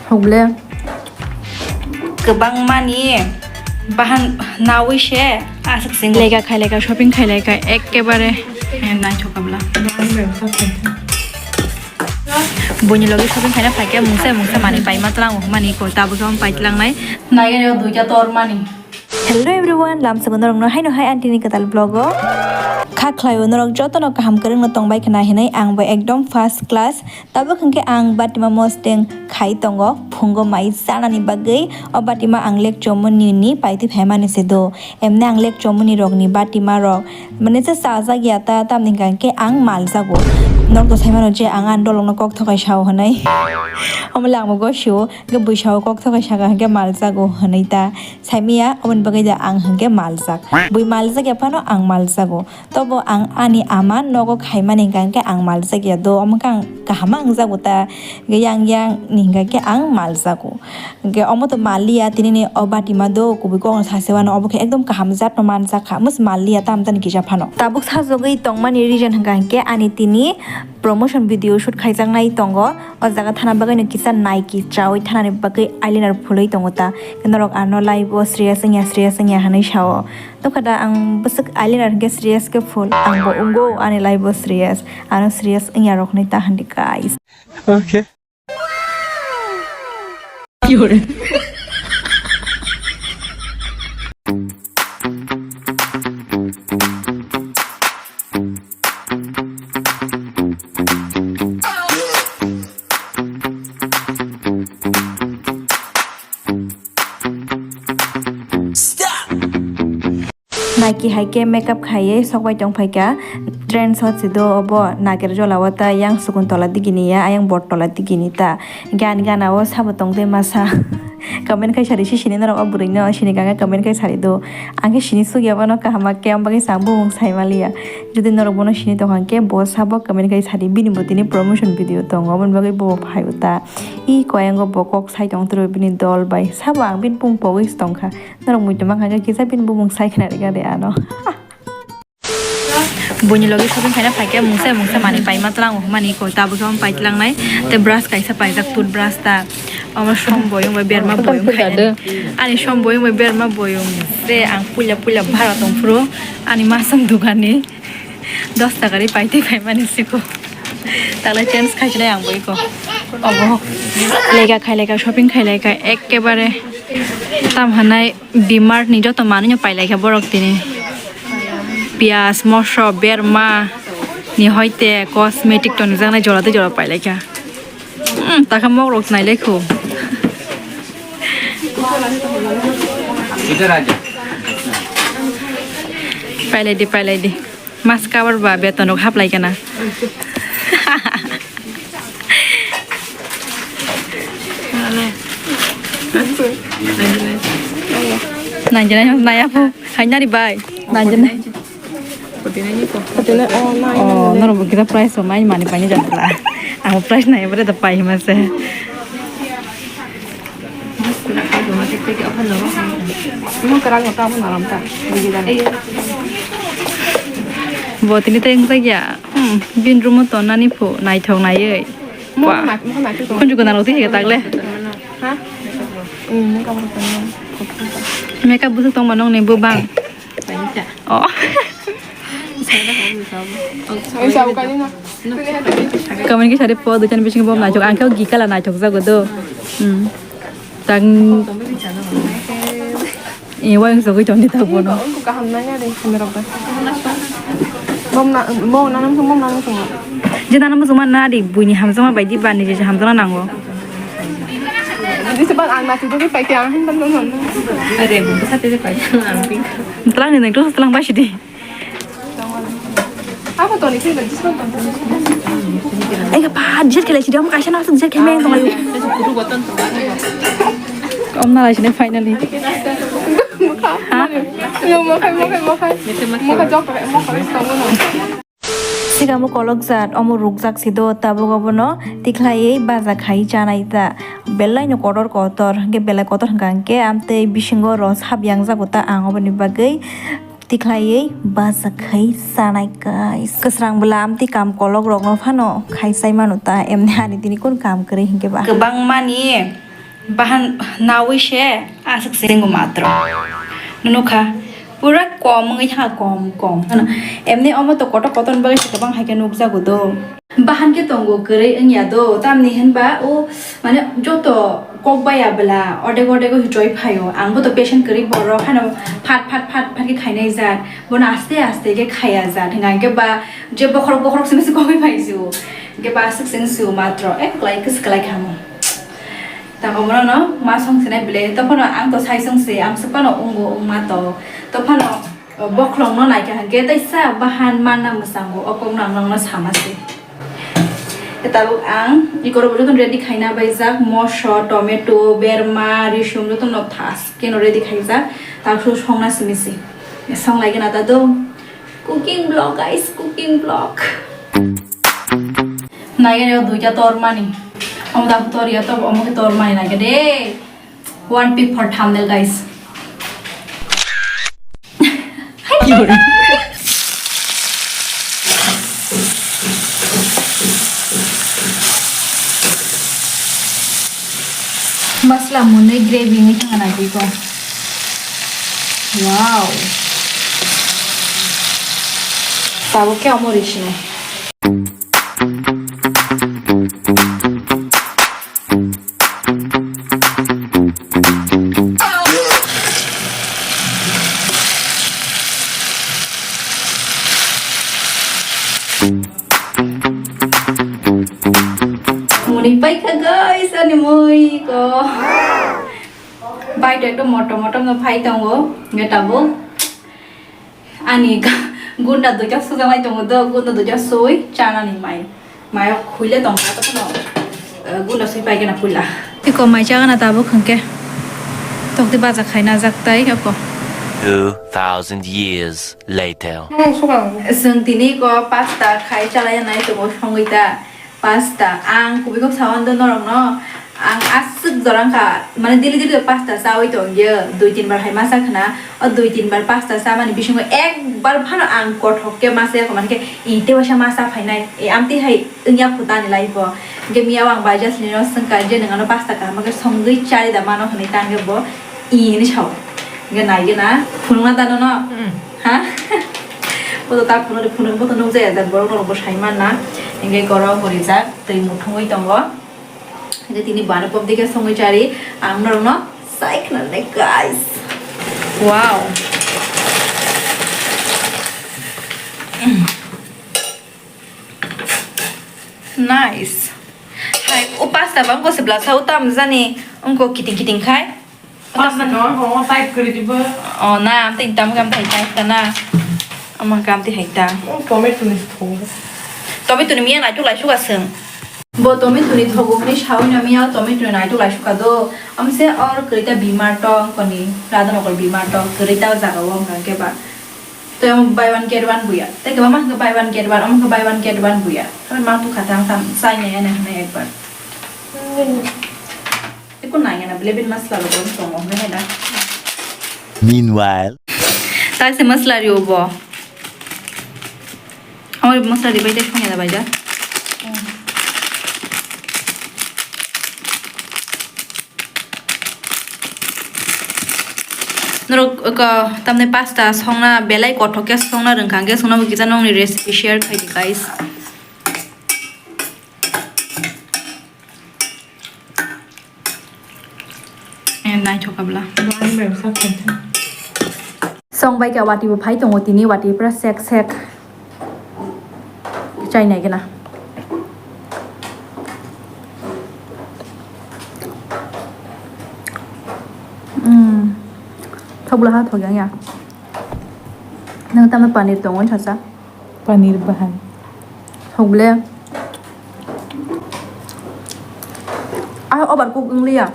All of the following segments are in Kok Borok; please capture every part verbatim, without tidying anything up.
Hokle. Kwbangmani bahan nawi se aswk singo. Lega khai lega shopping khai lega ekkebare, eh, naithok kabla. Buini logi shopping khaina phaikhe mungsa mungsa manwi paima tlango hwnmani ko tabukhe omo paitlangnai. Naigani o duita tor mani. Hello everyone, lamsongo norokno haino hai aunty ni kwtal vlog o. Kha khlaio norok jotono kaham kwrwngno tongbai khna hinwi ang bo ekdom first class. Tabuk hwnkhe ang batima mosteng khai tongo phungo mai chanani bagwi. O batima ang lek chomoni ni paitwi phaimani se do. Emne ang lek chomoni rokni batima rok mane se chajak ya ta, tamni hwnkhe ang maljago. Norok to saimano je ang ani dolokno kok thokai sao hwnwi. Omo le ang bo gosio. Hwnkhe bwsao kok thokai saka hwnkhe maljago hwnwi ta saimaya, oboni bagwi da ang hwnkhe maljak. Bui maljak ya phano ang maljago. Tobo ang ani ama nogo khaimani hwnkha hwnkhe ang maljak ya do, omo khe ang kaham ma wngjago ta, hwnkhe yang yang ni hwnkha khe ang maljago. Hwnkhe omo to maliya, tini ni o batima do kubui kok no sase wano, obo khe ekdom kaham jat no manjak kha, mos maliya tam jani kisa phano. Tabuk sajagwi tongmani reason hwnkha hwnkhe ani tini promotion video shoot khaijaknai tongo. O jaga thana bagwi no kisa Nike chawi thanani bagwi eyeliner phulwi tongo ta. Norok ano live o serious wngya, serious wngya hwnwi sao. Nokha da ang bwswk eyeliner hwnkhe serious khe phul. Ang bo wngo ani live o serious. Ano serious wngya rok hwnwi ta hwndi guys. Okay. Nike hai khe makeup khaiwi sokbai tong phaikha, trend hot se do obo nager jola o ta yang sukun tola digini ya ayang bot tola digini ta. Gan gana o sabo tong tei masa. Comment khai sari si sini norok o bwrwi no sini kha khe comment khai sari do. Ang khe sini suk ya bono kaham ma khe, amo bagwi se ang bumung sai maliya. Jodi norok bono sini tong kha khe bo sabo comment khai sari, bini bo tini promotion video tongo, oboni bagwi bo phai o ta. I koyango bo kok sai tong tro bini dol bai. Sabo ang bini bumung pogwi se tong kha. Norok muitu mankha khe kisa bini bumung sai khna rega de ano. Buini logi shopping khaina phaikhe mungsa mungsa manwi paima tlango hwnmani ko tabukhe omo paitlangnai. Tei brush kaisa paijak, toothbrush ta. Omo som boyong bai berma boyong khainani. Ani som boyong bai berma boyong. Je ang puila puila bhara tongphuru ani masong dukani dos taka ri paitwi phaimani siko. Takle change khaisinai ang bo iko. Obo. Lega khai lega shopping khai lega ekkebare tam hanai. V-Mart ni joto manwi no pailaikha borok tini. Piyaj, moso, berma ni hoite cosmetic tonijaknai jora tei jora pailaikha. Hmm, takha mok rok nailai kho. Pailai di, pailai di. Mas cover ba beton rok haplai kana. Nangjanai naya po. Hainari bai. Nangjanai. Oh, norok bo kisa price rok nai mani paini jatla. Ang price nai bare da pai hima se. Bo tini tei wngjakya. Hmm, bini room o tongnani phu naithok naiwi. Wah. Khunju gwnang rok twi hai tagle. Makeup bwswk tongma nokni bwbang. Oh. Kamani kisa de po duitan bising bom naithok, ang khe gi kala naithok jago do. Hmm. Tang. E wayang sogwi tong di ta bono. Kaham nang ya de, kamera ba. Bom na, bom na nang, bom na nang. Je nang bom na di, buini hamjakma bai di ba ni je hamjakma nango. Di sebab ang na tu pai ke ang hin ban ban. Are, bom sa te pai ang ping. Tlang ni nang tu tlang ba si di. Abo toni khe discount tong. Ega pa, jet khelai si dam kaisa na jet khe meng tong ayo. Om na lai sini finally. Mokha. Ha? Yo, mokha, mokha, mokha. Mokha jok, mokha, mokha. Sikamo kolok jat, omo rukjak si do, tabuk obono tikhlaiwi baja khai chanai ta. Belai no kotor kotor, hwnkhe belai kotor hwnkha hwnkhe amtwi bisingo ros hap yang jago ta ang oboni bagwi. Tikhlaiwi baja khai chanai guys. Kwsrang bwla amtwi kam kolok rokno phano khai chai mano ta, emni ani tini kun kam kwrwi hinkhe ba. Kwbangmani Bahan nawi se aswk se ringo matro. Nukha, pura kom wngwi thangkha, kom, kom. Emni omo to kotor kotor ni bagwi se kwbang hai khe nukjago do. Bahan khe tongo kwrwi wngya do, tamni hinba o, mane, joto kok baya bwla, odek odek o hichoi phaio. Ang bo to patient kwrwi borok, hano phat phat phat phat khe khainai jat, bono aste aste khe khaya jat, hwnka hwnkhe ba je bokhorok bokhorok simi se kogwi phai sio. Hwnkhe ba aswk se wng sio matro, ek kwlai kwswk kwlai kha mo. Tamo bono no ma song sinai bwle, to phano ang to sai song se, ang se phano ungo wngma to, to phano, uh, bokhorok no naikha hwnkhe teisa bahan manna mwchango, o kok no ang nokno sama se. Tabuk ang ikorok jotono ready khaina baijak, moso, tomato, berma, risum jotono thas keno ready khaijak, taksu songna simi se. Song lai gana ta do. Cooking vlog, guys, cooking vlog. Naigani o duita tormani. Omo da tor ya to, omo ke tormani naigade. One pick for thumbnail, guys. Masla mwnwi gravy ni thangna nai ko. Wow. Tabuk khe omo risinai. Mwnwi paikha guys, ani mui ko. Bai to ekdom motom motom no phai tongo, hwnkhe tabuk ani gunda duita sujaknai tongo do, gunda duita sui chanani mai. Mayo khuile tongkha, tokhono, eh, gunda sui paigena puila. Iko mai chagana tabuk hwnkhe. Tokti baja khaina jak tai oko. Two thousand years later. Chwng tini iko pasta khai chalai nai tongo songwi ta. Pasta, ang kubui kok sawan do norokno. Ang aswk jorang kha, mane daily daily pasta chawi tongyo, dui tin bar hai masa khna, o dui tin bar pasta chamani bisingo ekbar phano ang kothok khe masa yakho, mankhe, e, tei waisa masa phainai, e, amtwi hai wngya kho tani life o. Hwnkhe miyao ang bai Jasmine no swngkha je nwng ano pasta kaham khe songwi chari da mano hwnwi, tangkhe bo, e, hwnwi sao. Hwnkhe naigena, phunukna da nono? Hmm. Ha? Bo to ta phunuk, phunuk, bo to nukjaya da, borok norok bo sai manna. Hwnkhe goro hurijak, twi muthungwi tongo. Hwnkhe tini bana pop dikhe songwi chari, ang norokno sai khna nai, guys. Wow. Nice. Hai, o pasta bang ko se bla sa utam jani, ongko kiting kiting khai. Pasta no, oh, type kori diba. Oh, na, am ting tam kam thai type ta na. Ama kam ti hai ta. Oh, tomato ni thogo. Tomato ni miya naituk lai suka seng. Bo tomato ni thogo ni sawi na miya tomato ni naituk lai suka do. Am se or krita bimar to koni, rada nokol bimar to, krita jaga o hwnkha khe ba. To buy one get one buya. Te khe mama hwnkha buy one get one, am hwnkha buy one get one buya. Kami ma tu khatang tam sai na ya na hwnkha ekbar. Eko nai gana, bile bin masla rok bo tongo, hwnwi hai da. Meanwhile. Tak se masla rio bo. Amo masla ribai de, songya da bai da. Norok, ka, tamni pasta songna belai kothok khe songna rwngkha, hwnkhe songna bo kisa nongni recipe share khai di, guys. Eh, naithok abla. Song bai kha, wati bo phai tongo tini, wati pura sek sek. Chai nai gana. Hmm. Thok bwla ha thok yang ya. Nang tamo paneer tongo sasa. Paneer bahan. Hogle. Ah, overcook wng liya.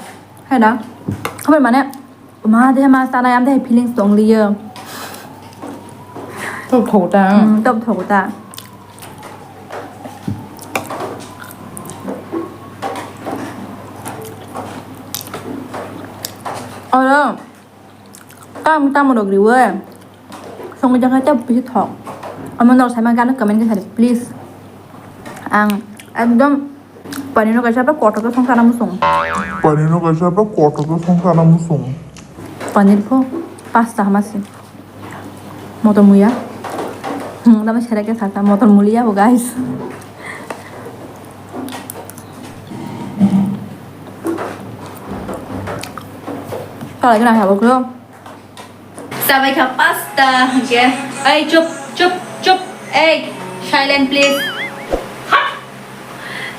Hai na? Habai mane, ma de ma sana yam de feelings tong liya. Top thogo ta. Hmm, top thogo ta. Oro. Tam, tamo rok riwe. Songwi jakha tei bisi thok. Omo norok saima gana comment khe sadi, please. Ang ekdom Panir no kaisa pa kotor khe song sana musung. Panir no kaisa pa kotor khe song sana musung. Panir pho pasta hamasi. Motor mulia. Hmm, nama sere ke sasa motor mulia bo, guys. Kala kena habo klo. Sabai kha pasta, hwnkhe, ei, chup, chup, chup, ei, silent, please.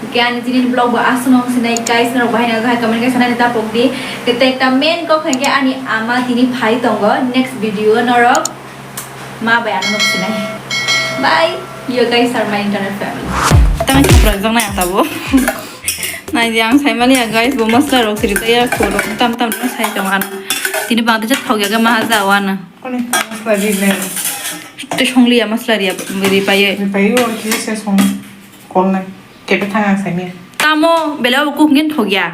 Hingke ani tini vlog bo aswk no sinai, guys, norok bahai no kahai comment khe sanani tapok di. Tei ekta main kok hwnkhe ani ama tini phai tongo, next video norok ma bai ano nuk sinai. Bye, you guys are my internet family. Tamo khapra jang nai ang tabo. Nai di ang sai mani ya, guys, bo masla rok siri taya khoro tam tam no sai tong ano. Tini bang tisa thok ya ga ma ja wana. Koni masla ri ne. Te song liya masla ri ri paye. Ri paye o kisa se song kol nai. Kebe thang ang sai mi. Tamo bela bo kuk ngin thok ya.